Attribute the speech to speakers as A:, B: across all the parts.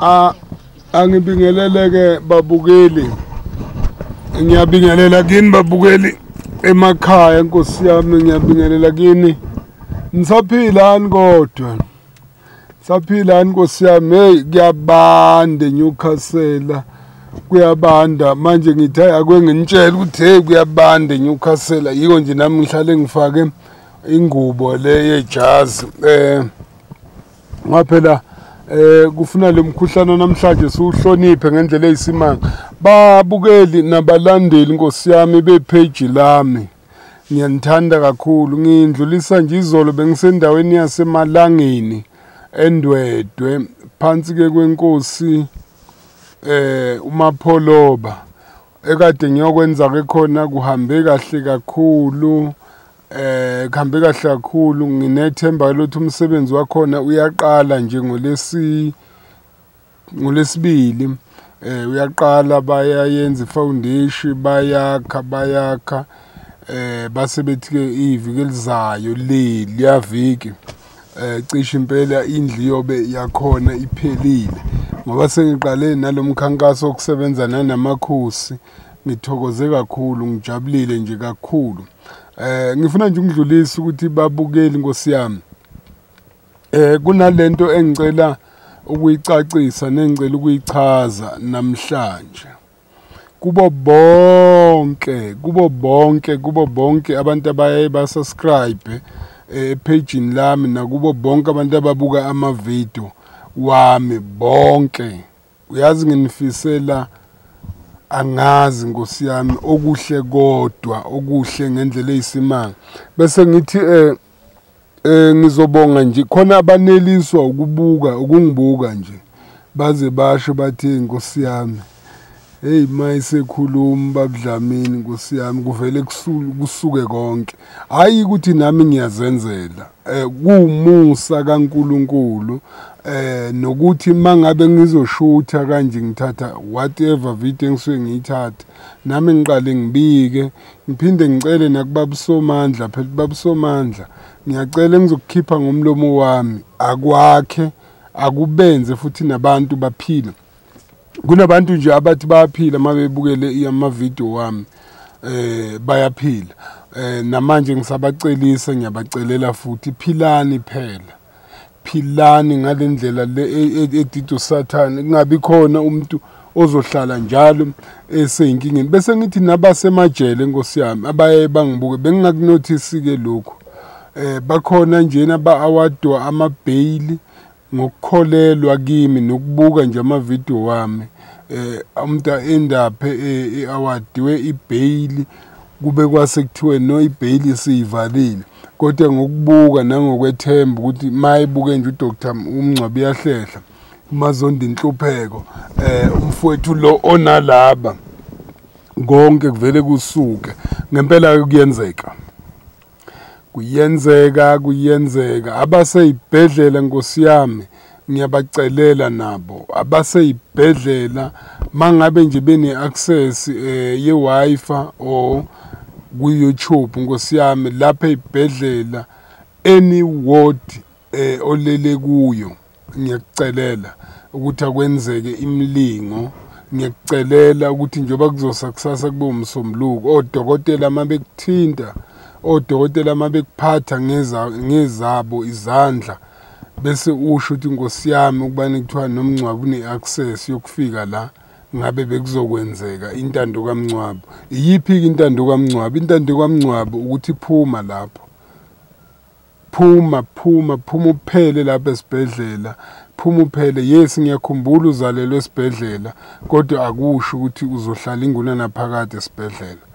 A: Angibingeleleke babukeli, ngiyabingelela kini babukeli emakhaya, Nkosi yami, ngiyabingelela kini. Nisaphilani kodwa? Saphilani Nkosi yami? Hey, kuyabanda eNewcastle, kuyabanda manje. Ngithi hayi, ake nginitshele ukuthi hey, kuyabanda eNewcastle. Yiko nje nami ngihlale ngifake ingubo le yejazi, ngaphela kufuna lo mkhuhlane namhlanje siwuhloniphe ngendlela eyisimanga. Babukeli nabalandeli, Nkosi yami, bepage lami, ngiyanithanda kakhulu. Ngindlulisa nje, izolo bengisendaweni yaseMalangeni eNdwedwe, phansi ke kwenkosi uMapholoba, ekade ngiyokwenza ke khona. Kuhambe kahle kakhulu, kuhambe kahle kakhulu. Nginethemba lokuthi umsebenzi wakhona uyaqala nje ngolesibili, uyaqala. Bayayenza ifoundation, bayakha, base bethi ke iviki elizayo le liyaviki, cishe impela indlu yobe yakhona iphelile, ngoba sengiqale nalomkhankaso wokusebenza nanamakhosi. Ngithokoze kakhulu, ngijabulile nje kakhulu. Ngifuna nje ukudlulisa ukuthi babukeli, Nkosi yami, kunalento engicela ukuyicacisa nengicela ukuyichaza namhlanje kubo bonke, kubo bonke, kubo bonke abantu abaye basubscribe epage lami, nakubo bonke abantu ababuka ama video wami bonke. Uyazi, nginifisela, angazi Nkosi yami, okuhle kodwa, okuhle ngendlela eyisimanga. Bese ngithi ngizobonga nje khona abaneliswa ukubuka, ukungibuka nje, baze basho bathi, "Nkosi yami, hey, mayisekhuluma babuDlamini, Nkosi yami, kuvele kusuke konke." Hayi ukuthi nami ngiyazenzela, kuwumusa kaNkuluNkulu, nokuthi mangabe ngizoshutha kanje, ngithatha whatever video engisuke ngiyithatha, nami ngiqale ngibike, ngiphinde ngicele nakubaba uSomandla phela. Baba uSomandla, ngiyacela, engizokukhipha ngomlomo wami akwakhe, akubenze futhi nabantu baphile. Kunabantu nje abathi bayaphila uma bebukele amavidiyo wami, bayaphila. Namanje ngisabacelisa, ngiyabacelela futhi, philani phela, philani ngalendlela le edida uSathane, kungabi khona umuntu ozohlala njalo eseyinkingeni. Bese ngithi nabasemajele, Nkosi yami, abaye bangibuke, bengingakunothisi ke lokhu, bakhona njena ba-awadwa ama-bail ngokukholelwa kimi nokubuka nje amavidiyo wami. Umuntu endaphe e-awadiwe ibail, kube kwase kuthiwe no, ibail siyivalile, kodwa ngokubuka nangokwethemba ukuthi mayibuke nje uDr uMngcwabe uyahlehla uMazondi inhlupheko, umfowethu lo onalaba, konke kuvele kusuke. Ngempela kuyenzeka, kuyenzeka, kuyenzeka. Abaseyibhedlela, Nkosi yami, ngiyabacelela nabo abaseyibhedlela, mangabe nje bene access ye Wi-Fi or ku YouTube, Nkosi yami, lapha ezibhedlela, any ward olele kuyo, ngiyakucelela ukuthi akwenzeke imlingo. Ngiyakucelela ukuthi njengoba kuzosa kusasa kube umsombuluko, odokotela mabekuthinta, odokotela mabekuphatha ngezabo izandla, bese usho ukuthi, "Nkosi yami, ukubani kuthiwa noMngcwabo une-access yokufika la, ngabe bekuzokwenzeka intando kaMngcwabo." Iyiphi-ke intando kaMngcwabo? Intando kaMngcwabo ukuthi phuma lapho, phuma, phuma, phuma uphele lapha esibhedlela, phuma uphele. Yes, ngiyakhumbula uzalelwe esibhedlela, kodwa akusho ukuthi uzohlala inguna phakade esibhedlela.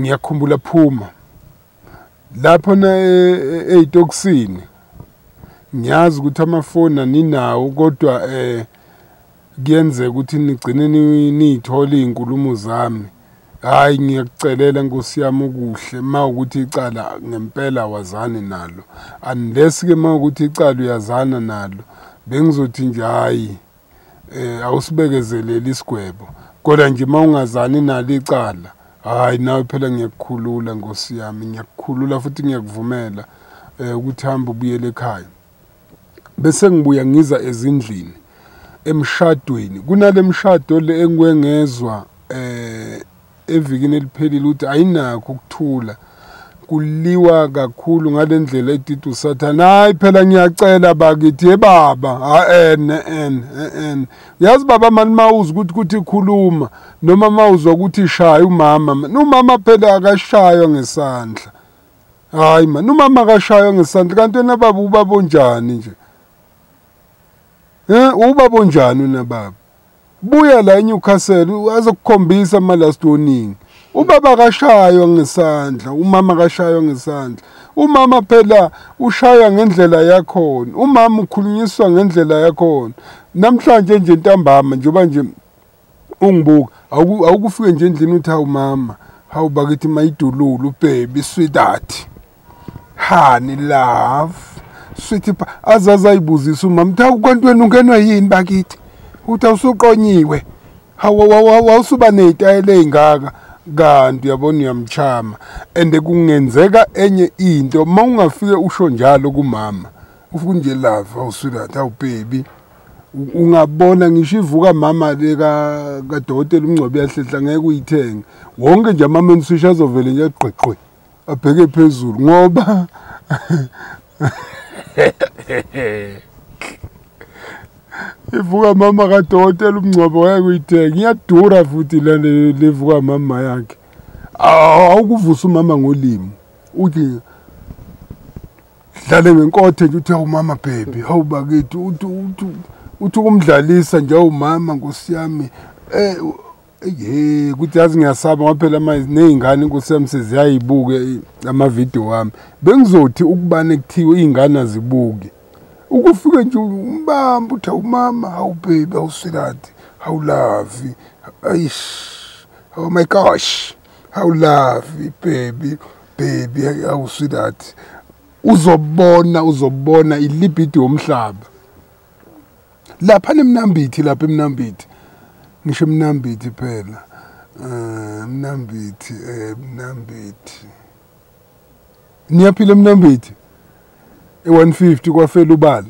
A: Ngiyakhumbula, phuma lapho na eyitokisini. Ngiyazi ukuthi amafoni aninawo, kodwa kuyenzeka ukuthi nigcine niyithola izinkulumo zami. Hayi, ngiyakucelela, Nkosi yami, okuhle uma ukuthi icala ngempela wazani nalo, unless ke uma ukuthi icala uyazana nalo, bengizothi nje hayi, awusibekezeleli isigwebo. Kodwa nje uma ungazani nalo icala, hayi, nawe phela ngiyakukhulula, Nkosi yami, ngiyakukhulula futhi ngiyakuvumela ukuthi hamba ubuyele ekhaya. Bese ngibuya ngiza ezindlini. Emshadweni kunale mshado le engwengezwa evikini eliphelile ukuthi ayinakho ukuthula, kuliwa kakhulu ngalendlela edida uSathane. Hayi phela ngiyacela bakithi, ye baba, en en en yazi baba mani, mawuzwa ukuthi khuluma noma mawuzwa ukuthi shaya umama, umama phela akashaywa ngesandla. Hayi man, umama akashaywa ngesandla. Kanti wena baba ubaba onjani nje? Ubaba onjani wena baba? Buya la eNewcastle azokukhombisa ama last warning. Ubaba akashaywa ngesandla, umama akashaywa ngesandla. Umama phela ushaya ngendlela yakhona, umama ukhulunyiswa ngendlela yakhona. Namhlanje nje ntambama njengoba nje ungibuka, awukufike nje endlini uthi hawu mama, hawu bakithi mayidululu baby sweetheart, honey love sweet. Azaza ayibuzisa umama, uthi hawu kanti wena ungenwa yini bakithi? Uthi awusuqonyiwe, hawu awusuba nezitayela ezingaka. Kanti uyabona uyamchama. And kungenzeka enye into mawungafike usho njalo kumama, ufike nje love, hawu sweetheart, hawu baby, ungabona ngisho ivuka mama le kadokotela uMngcwabo yahlehla ngeke uyithenge. Wonke nje ama main switch azovele nje agqigqi abheke phezulu ngoba ivuka mama kadokotela uMngcwabo ngeke uyithenge, iyadura futhi le levuka mama yakhe. Awukuvusa umama ngolimi uthi dlale ngenkothe nje uthi hawu mama baby, hawu bakithi, uthi uthi uthi ukumdlalisa nje, hawu mama nkosi yami. Kuthi yazi ngiyasaba ngoba phela manje nezingane nkosi yami seziyayibuke ama video wami. Bengizothi ukubane kuthiwe izingane azibuke, ukufike nje umbamba uthi hawu mama, hawu baby, hawu sweetheart, hawu love, eish, oh my gosh, hawu love baby, baby, hawu sweetheart. Uzobona, uzobona ilibido yomhlaba lapha nemnambithi, lapha emnambithi, ngisho emnambithi phela, mnambithi, mnambithi. Niyaphila emnambithi e150 kwafela ubala.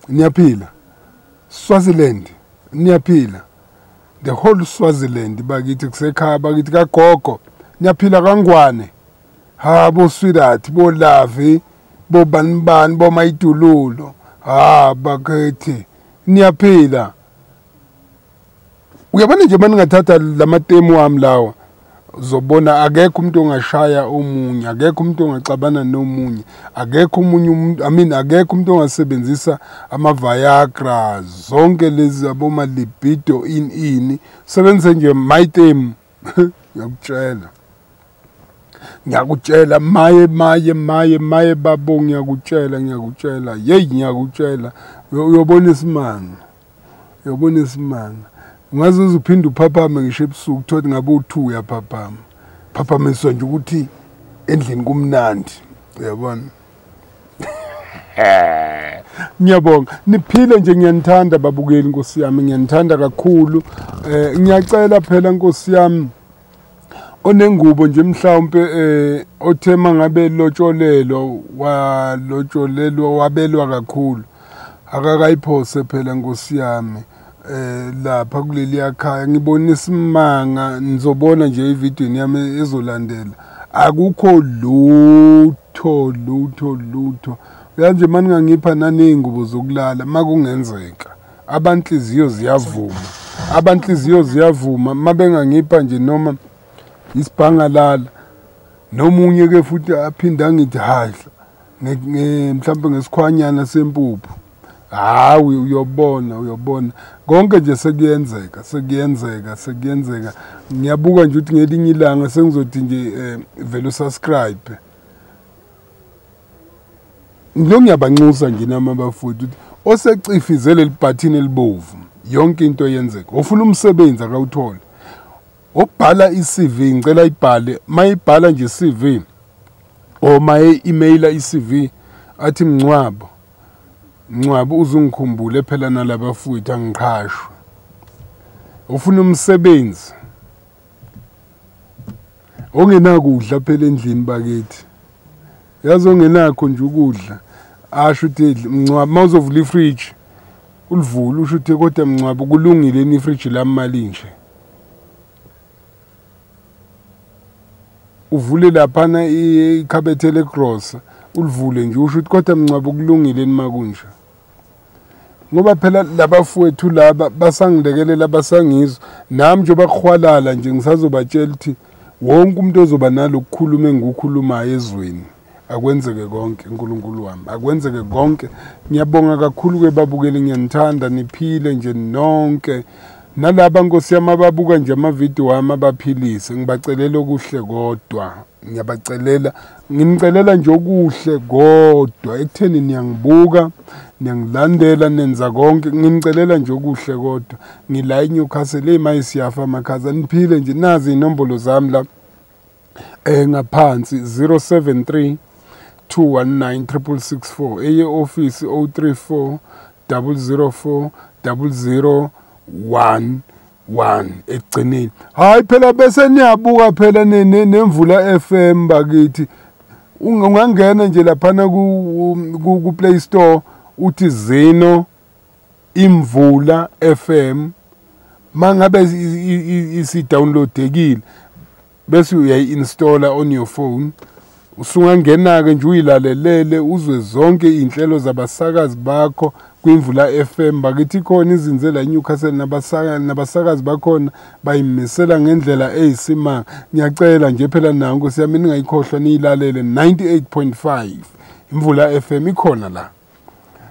A: Niyaphila Swaziland, niyaphila the whole Swaziland bakithi, kusekhaya bakithi kagogo. Niyaphila kaNgwane, ha bo sweetheart, bo love, bo banibani, bo mayidululo, ha bakithi niyaphila. Uyabona nje maningathatha lamatemu wami lawa, uzobona akekho umuntu ongashaya omunye, akekho umuntu ongaxabana nomunye, akekho omunye umuntu, I mean akekho umuntu ongasebenzisa ama Viagra, zonke lezi aboma libido in sebenzise nje my temu. Ngiyakutshela, ngiyakutshela maye maye maye maye babo, ngiyakutshela, ngiyakutshela, hey ngiyakutshela, uyobona isimanga, uyobona isimanga. Ungaze uphinde uphaphame ngisho ebusuku, thothi ngabe u2 uyaphaphama, phaphamiswa nje ukuthi endlini kumnandi, uyabona. Ngiyabonga, niphile nje, ngiyanithanda babukeli nkosi yami, ngiyanithanda kakhulu. Ngiyacela phela nkosi yami, onengubo nje mhlawumbe othe mangabe lotsholelwa walotsholelwa wabelwa kakhulu, akakayiphose phela nkosi yami lapha kuleli ekhaya. Ngibona isimanga, nizobona nje ivideo yami ezolandela, akukho lutho lutho lutho. Uyazi manje ningangipha naneyingubo zokulala makungenzeka, abanhliziyo ziyavuma, abanhliziyo ziyavuma mabengangipha nje noma isibhangalala, nomunye ke futhi aphinda angithi hayi mhlawumbe ngesikhwanyana sempuphu. Hayi uyobona, uyobona konke nje sekuyenzeka, sekuyenzeka, sekuyenzeka. Ngiyabuka nje ukuthi ngelinye ilanga sengizothi nje vele usubscribe. Ngilo ngiyabanxusa nje nami abafundi ukuthi osecifizele libhathini elibovu yonke into yenzeka. Ofuna umsebenzi akawuthole, obhala iCV, ngicela ibhale, mayibhala nje iCV or maye emaila iCV athi Mngcwabo, Mngcwabo uzungikhumbule phela nalabafowethu angiqhashwe. Ufuna umsebenzi ongenakudla phela endlini bakithi, yazi ongenakho nje ukudla, asho uthi Mngcwabo mawuzovula ifridge Ulivule usho ukuthi kodwa Mncwabo kulungile ni ifridge lami malinje. Uvule laphana ikhabethe legrosa, ulivule nje usho ukuthi kodwa Mncwabo kulungile ni makunje. Ngoba phela labafowethu laba basangilekelela basangizwa nami nje bakuhwalala nje ngisazobatshela ukuthi wonke umuntu ozoba nalokukhuluma engikukhulumayo ezweni akwenzeke konke uNkulunkulu wami, akwenzeke konke. Ngiyabonga kakhulu ke babukeli, ngiyanithanda, niphile nje nonke. Nalaba Nkosi yami ababuka nje amavidiyo wami abaphilise, ngibacelela okuhle kodwa, ngiyabacelela, nginicelela nje okuhle kodwa ekutheni niyangibuka, niyangilandela, nenza konke, nginicelela nje okuhle kodwa. Ngila eNewcastle, hey siyafa amakhaza, niphile nje. Nazi inombolo zami la ngaphansi 073 219 664, eye office 034 004 0011 egcineni. Hayi phela bese niyabuka phela neMvula FM bakithi. Ungangena nje laphana ku Play Store uthi Zino Imvula FM, mangabe isi downloadekile bese uyayi-installa on your phone. Usungangena ke nje uyilalelele uzwe zonke inhlelo zabasakazi bakho kwiMvula FM bakithi. Khona izinze la eNewcastle nabasakazi bakhona bayimisela ngendlela eyisimanga. Ngiyacela nje phela nawe Nkosi yami ningayikhohlwa niyilalele 98.5 Imvula FM ikhona la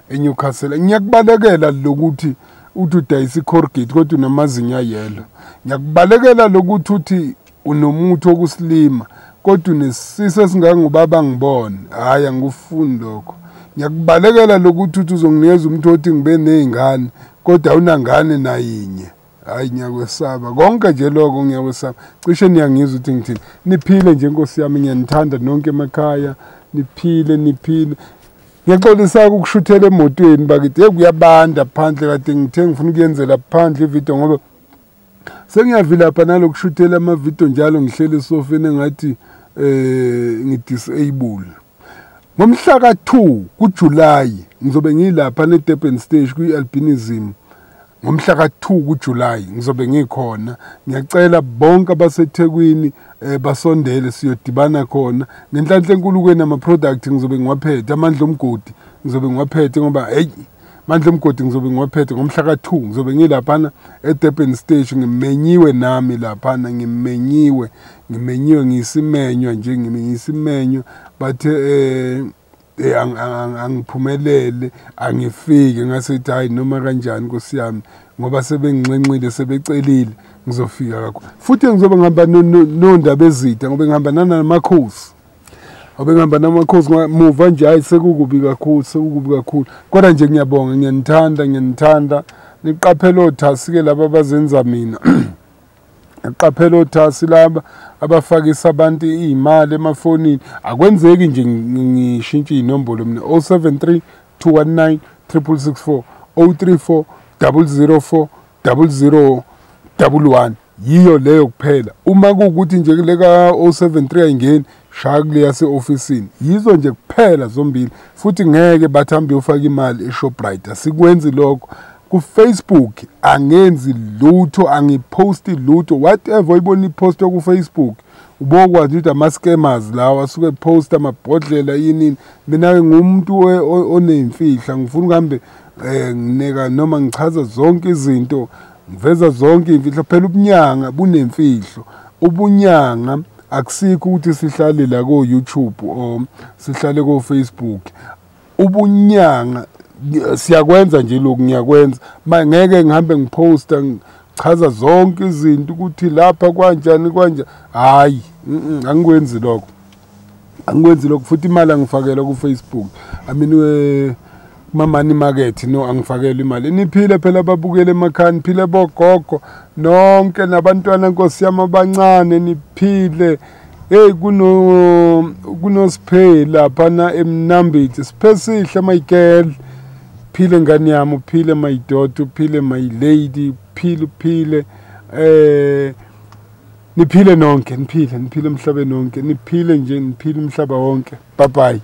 A: eNewcastle. Ngiyakubalekela lokuthi uthi udayisa iColgate kodwa unamazinyo ayelo. Ngiyakubalekela lokuthi uthi unomuthi wokusilima kodwa unesisiso esingangubaba ngibone. Hayi, angikufuni lokho. Ngiyakubalekela lokuthi uthi uzonginikeza umuntu othi ngibe nezingane kodwa awunangane nayinye. Hayi, ngiyakwesaba konke nje lokho, ngiyakwesaba. Cishe niyangizwa ukuthi ngithini. Niphile nje Nkosi yami, ngiyanithanda nonke emakhaya, niphile niphile. Ngiyaxolisa ukushuthela emotweni bakithi, hey kuyabanda phandle, kade ngithe ngifuna ukuyenzela phandle ivideo ngoba sengiyavilapha nalokushuthela amavidiyo njalo ngihleli esofeni engathi ngidisable. Ngomhla ka-2 kuJuly ngizobe ngilapha neDurban Stage kwi-albinism. Ngomhla ka-2 kuJuly ngizobe ngikhona. Ngiyacela bonke abaseThekwini basondele siyodibana khona. Ngenhlanhla enkulu kwena ama-product ngizobe ngiwaphethe, amandla omgodi ngizobe ngiwaphethe ngoba hey mandla omgodi ngizobe ngiwaphethe ngomhla ka-2 ngizobe ngilaphana eDurban Stage. Ngimenyiwe nami laphana, ngimenyiwe ngiyisimenywa nje, ngiyisimenywa bathe angiphumelele angifike. Ngase hayi noma kanjani Nkosi yami ngoba sebenginxenxile sebecelile ngizofika kakhulu. Futhi ngizobe ngihamba nondaba ezitha ngoba ngihamba nanamakhosi. Ngoba ngihamba namakhosi muva nje hayi sekukubi kakhulu, sekukubi kakhulu. Kodwa nje ngiyabonga, ngiyanithanda, ngiyanithanda. Niqaphele othasi ke laba abazenza mina. Niqaphele othasi laba abafakisa abantu imali emafonini. Akwenzeki nje ngishintshe inombolo mina 073 219 664 034 004 0011 yiyo leyo kuphela. Uma kuwukuthi nje le ka 073 ayingeni, shaya kule yase-ofisini. Yizo nje kuphela zombili. Futhi ngeke bathambe ufaka imali eShoprite, asikwenzi lokho. Ku-Facebook angenzi lutho, angiposti lutho. Whatever oyibona ipost ku-Facebook ubokwazi ukuthi ama-scammers lawa asuke post amabhodlela yinini. Mina-ke ngumuntu onemfihla, ngifuna ukuhambe ngineka noma ngichaza zonke izinto, ngiveza zonke imfihlo. Phela ubunyanga bunemfihlo. Ubunyanga akusikho ukuthi sihlale la ko-YouTube or sihlale ko-Facebook. Ubunyanga siyakwenza nje lokhu, ngiyakwenza. Ngeke ngihambe ngiposta ngichaza zonke izinto ukuthi lapha kanjani kanje. Hayi, angikwenzi lokho, angikwenzi lokho. Futhi imali angifakela ku-Facebook, I mean kuma-money market, no, angifakela imali. Niphile phela ababukele emakhaya, niphile bogogo nonke nabantwana Nkosi yami abancane, niphile. Hey, kunosiphe laphana eMnambithi, Siphesihle my girl, phile ngane yami, uphile my daughter, uphile my lady, uphile uphile. Niphile nonke, niphile, niphile emhlabeni wonke, niphile nje, niphile umhlaba wonke. Bye bye.